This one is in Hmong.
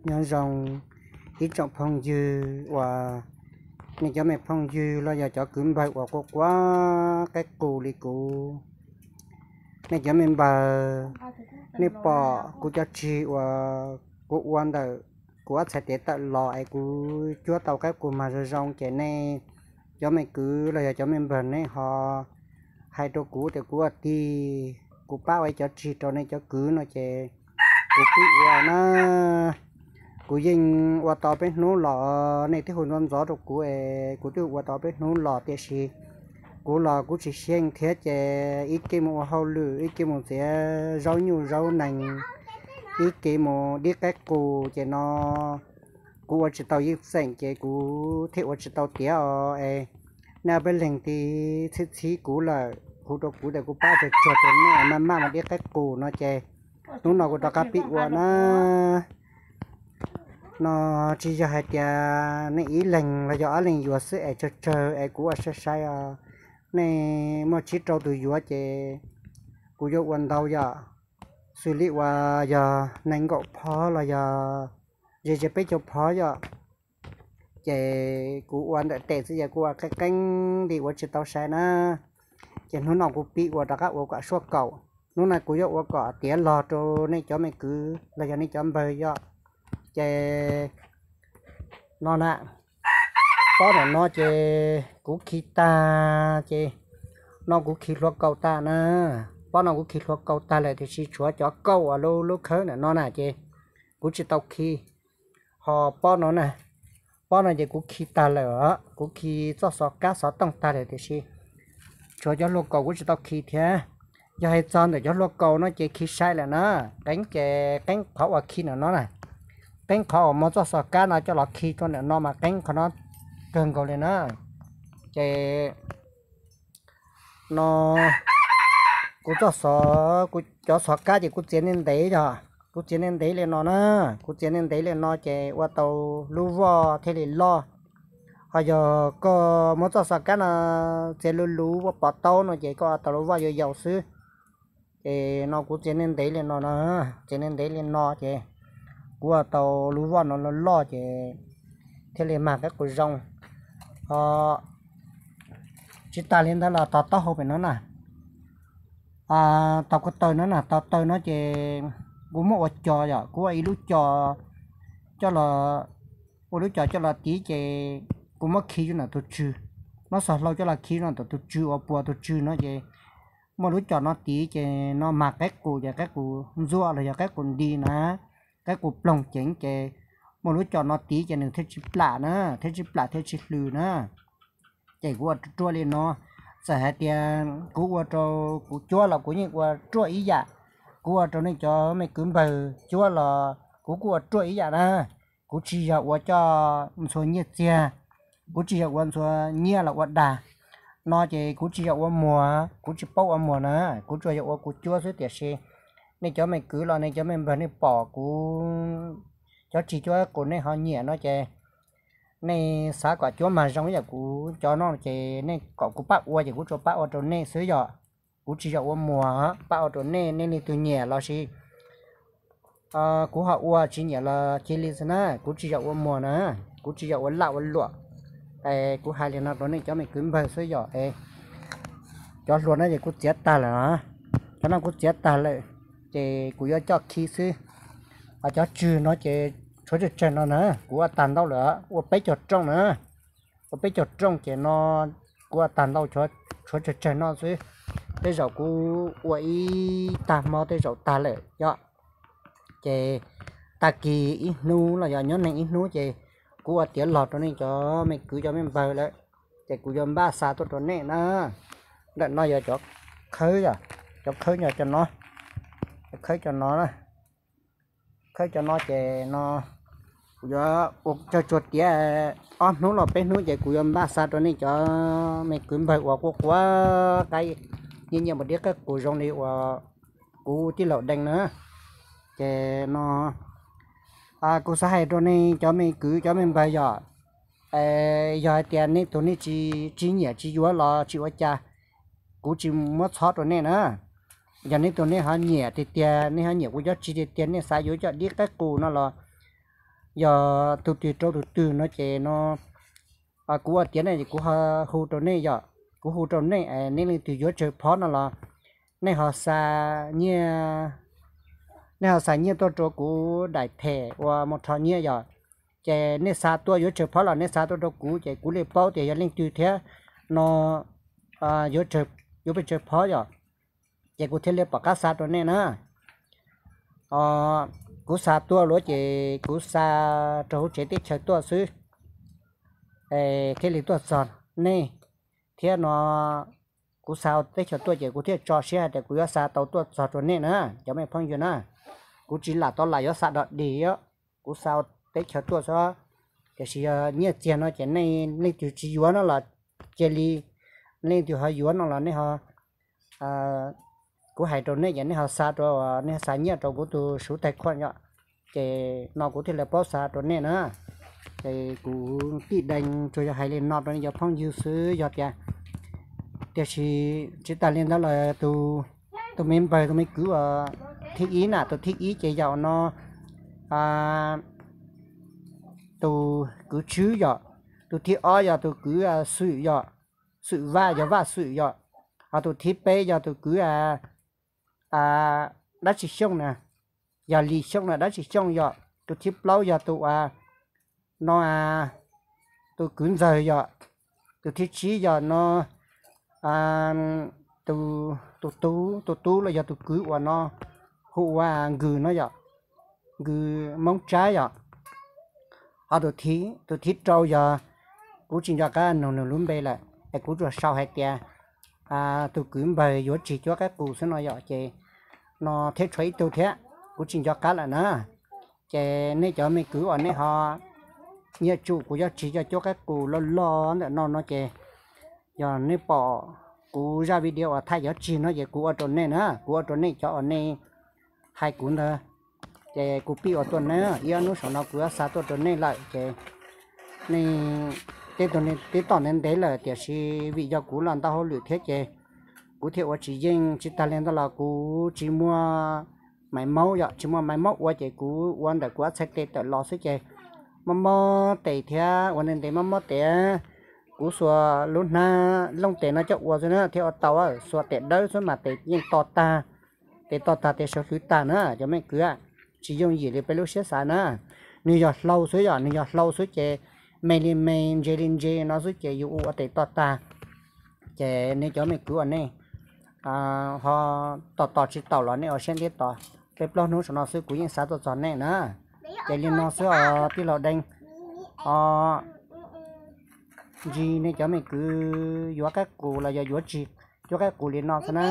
Nyob zoo ib tsoom phooj ywg uas nej cov me phooj ywg los yog cov kwv npawg uas quaj quaj qaib qus li kuv. Nej cov me npawg, nej pom kuv cov tsig uas kuv ua ntawm kuv ob txhais tes tawm los es kuv cuab tau qaib qus mas zoo zoo ces nej cov me kwv los yog cov me npawg nej ho hais rau kuv tias kuv ua tig, kuv pab ua ib cov tsig rau nej cov kwv no ces kuv twb ua na. Kuv yeej ua tau peb hnub los nej twb hu ntxov ntxov rau kuv es kuv twb ua tau peb hnub los tiam sis kuv los kuv tsis xyeej thiab ces ib ke mus ua hauj lwm ib ke mus txiav zaub nyuj zaub nees, ib ke mus dib qaib qus ces no kuv ua tsis tau yeej txeem ces kuv thiaj ua tsis tau tiav os es nej peb leeg tiv txhib txhib kuv lawm hu rau kuv tias kuv pab tsuag tsuag rau nej maj maj mus dib qaib qus no ces hnub no kuv rov qab pib ua na. No tsis yog hais tias nej ib leeg los yog ob leeg yuav xwb es tsawg tsawg es kuv ua sai sai os. Nej muaj tsib rau tus yuav ces kuv yuav ua ntau yom, xws li uas yog nees nkaum phov los yog ze ze peb caug phov yom, ces kuv ua ntawm tes xwb ces kuv ua qeeb qeeb li ua tsis tau sai na. Ces hnub no kuv pib ua rov qab ua kom suaj kaum, hnub no kuv yuav ua kom tiav log rau nej cov me kwv los yog nej cov npawg yom. Ces no na, pob ntawm no ces kuv khi tag ces no kuv khi hlua kaus tag na. Pob no kuv khi hlua kaus tag lawm tiam sis tshuav cov kauj uas lub lub khawb ntawm no na ces kuv tsis tau khi. Ho pob no na, pob no ces kuv khi tag lawm os, kuv khi txoj xov kab xov tooj tag lawm tiam sis tshuav cov hlua kaus kuv tsis tau khi thiab. Yog hais txog ntawm cov hlua kaus no ces khi sai lawm na, qeeb ces qeeb qhov uas khi ntawm no na, qeeb qhov uas muab txoj xov kab no coj los khi rau ntawm no mas qeeb qhov no kawg nkaus li na. Ces no kuv txoj xov, kuv cov xov kab ces kuv txiav ntev ntev yog, kuv txiav ntev ntev li no na, kuv txiav ntev ntev li no ces ua tau lub voj thiaj li loj. Ho yog koj muab txoj xov kab no txiav luv luv ua pov taub no ces koj ua tau lub voj yau yau xwb. Ces no kuv txiav ntev ntev li no na, txiav ntev ntev li no ces kuv ua tau lub voj no loj loj ces thiaj li mag qaib qus zoo. Ho tsis tas li ntawd los tog taub hau pem no na, tog ko taw no na, tog taw no ces kuv muab ua co yom, kuv ua ib lub co coj los, ua lub co coj los tiv ces kuv muab khi rau ntawm tus tswg, muab xov hlau coj los khi rau ntawm tus tswg uas puas tus tswg no ces muaj lub co no tiv ces no mag qaib qus ces qaib qus ntxuaj los yog qaib qus nti na, qaib qus ploog ceev ces muaj lub co no tiv ces nws thiaj tsis plam na, thiaj tsis plam thiaj tsis hlws na. Ces kuv ua ruaj ruaj li no, txawm hais tias kuv ua rau kuv cuab los kuv yeej ua ruaj ib yam, kuv ua rau nej cov me kwv npawg cuab los kuv kuj ua ruaj ib yam na. Kuv tsis yog ua coj ntxhua nyiaj txiag, kuv tsis yog ua ntxhua nyiaj los ua dag no ces kuv tsis yog ua muag, kuv tsis paub ua muag na, kuv tsuas yog ua kuv cuab xwb tiam sis nej cov me kwv los nej cov me npawg nej pom kuv cov tsig cuab qus nej ho nyiam no ces nej xav kom cuab mag zoo yam kuv cov no ces nej kom kuv pab ua ces kuv tsuas pab ua rau nej xwb yom. Kuv tsis yog ua muag, pab ua rau nej, nej leej twg nyiam los sis kuv ho ua, tsis nyiam los cia li xwb na, kuv tsis yog ua muag na, kuv tsis yog ua laj ua luam. Es kuv hais li no rau nej cov me kwv npawg xwb yom. Es cov hlua no ces kuv txiav tag lawm, cov no kuv txiav tag lawm, ces kuv yuav coj khi xwb. Cov tswg no ces tshuav tsawg tsawg no na, kuv ua tag ntau lawm, ua peb caug rooj na, ua peb caug rooj ces no kuv ua tag ntau, tshuav tsawg tsawg no xwb. Tej zaum kuv ua ib tag hmo tej zaum tag lawm yom. Ces tag kis ib hnub los yog nyob neeg ib hnub ces kuv ua tiav log rau nej cov me kwv cov me npawg lawm, ces kuv yuav npaj xa tuaj rau nej na. Ntawm no yog cov khawb, yog cov khawb nyob cov no, cov khawb cov no na, khawb cov no ces no kuv yuav ua tsawg tsuag tiav, ob hnub los peb hnub ces kuv yuav npaj xa rau nej cov me kwv npawg uas quaj quaj qaib nyiaj nyiaj mus dib qaib qus zoo li uas kuv tij laug Deej na. Ces no kuv xav hais rau nej cov me kwv cov me npawg yom, yog hais tias nej tus nej tsis nyiam tsis yuav los tsis ua cas, kuv tsis muab txhob rau nej na. Yog nej tus nej ho nyiam tiag tiag, nej ho nyiam kuv cov tsis tiag tiag, nej xav yuav cov dib qaib qus no los yog tus twg rau tus twg no ces no kuv ua tiav ne kuv ho hu rau nej yom. Kuv hu rau nej, nej leej twg yuav tsawg phob no los nej ho xa nyiaj, nej ho xa nyiaj tuaj rau kuv daim them ua mus rho nyiaj yom. Ces nej xa tuaj yuav tsawg phob los nej xa tuaj rau kuv ces kuv li paub tias yog leej twg thiab no yuav pes tsawg phob yom, ces kuv thiaj li pom qab xa rau nej na. Kuv xa tuaj luav ces kuv xa rau hauv tsev teb chaws tuaj xwb, thiaj li tuaj txog nej thiab no. Kuv xa teb chaws tuaj ces kuv thiaj tso siab hais tias kuv yuav xa tau tuaj txog rau nej na, cov me phooj ywg na. Kuv tsis lam tau lam yuav xa dog dig, kuv xa teb chaws tuaj xwb. Tiam sis yog nyiaj txiag no ces nej leej twg tsis yuav no los cia li, leej twg ho yuav no los nej ho, kuv hais rau nej ces nej ho xa rau, nej xa nyiaj rau kuv tus suv tais khuam yom. Ces no kuv thiaj li paub xa rau nej na. Ces kuv tij dees tsuas yog hais li no rau nej cov phooj ywg xwb yog tias, tiam sis tsis tas li ntawd los tus me npawg tus me kwv uas thib ib na, tus thib ib ces yog no tus kwv Tswb yom, tus thib ob yog tus kwv Xwm yom, Xwm Vaj yog Vaj Xwm yom, ho tus thib peb yog tus kwv Dab Tsi Xyooj na, yog Lis Xyooj na, Dab Tsi Xyooj yom, tus thib plaub yog tus no tus kwv Ntxawg yom, tus thib tsib yog no tus tub, tus tub los yog tus kwv uas no hu ua Nkws no yom, Nkws Moob Tsab yom. Ho tus thib rau yog kuv tsis nco qab nug nws lub npe lawm es kuv tsuas sau hais tias tus kwv npawg yuav tsis cuab qaib qus xwb no yom, ces no thiab tshuav ib tug thiab kuv tsis nco qab lawm na. Ces nej cov me kwv uas nej ho nyiam tsum kuv cov tsis cov cuab qaib qus loj loj ntawm no no ces yog nej pom kuv zaj video uas thaij cov tsis no ces kuv ua rau nej na, kuv ua rau nej cov uas nej hais kuv ntawd. Ces kuv pib ua tuaj na, ib ob hnub saum no kuv yuav xa tuaj rau nej lawm ces nej teb tau ntev ntev lawm tiam sis vim yog kuv los ntau hauj lwm thiab ces kuv thiaj ua tsis yeej. Tsis tas li ntawd los kuv tsis muaj maiv maub yom, tsis muaj maiv maub ua ces kuv ua ntawm kuv ob txhais tes tawm los xwb ces mob mob tes thiab ua ntev ntev mob mob tes. Kuv xuas lub hnab looj tes no coj ua xwb na thiaj ua tau, xuas tes dawb xwb mas tes yeej to tag, tes to tag tes sawv hlwv tag na cov me kwv. Tsis yooj yim li peb lub siab xav na. Nws yog hlau xwb yom, nws yog hlau xwb ces me li me ntse li ntse no xwb ces yus ua ua tes to tag. Ces nej cov me kwv uas nej ho tos tos tsis taus los nej ua siab ntev tos, peb plaub hnub saum no xwb kuv yeej xa tuaj txog nej na. Ces li no xwb os tij laug Deej. Ntsis nej cov me kwv yuav qaib qus los yog yuav tsis cuab qaib qus li no xwb na.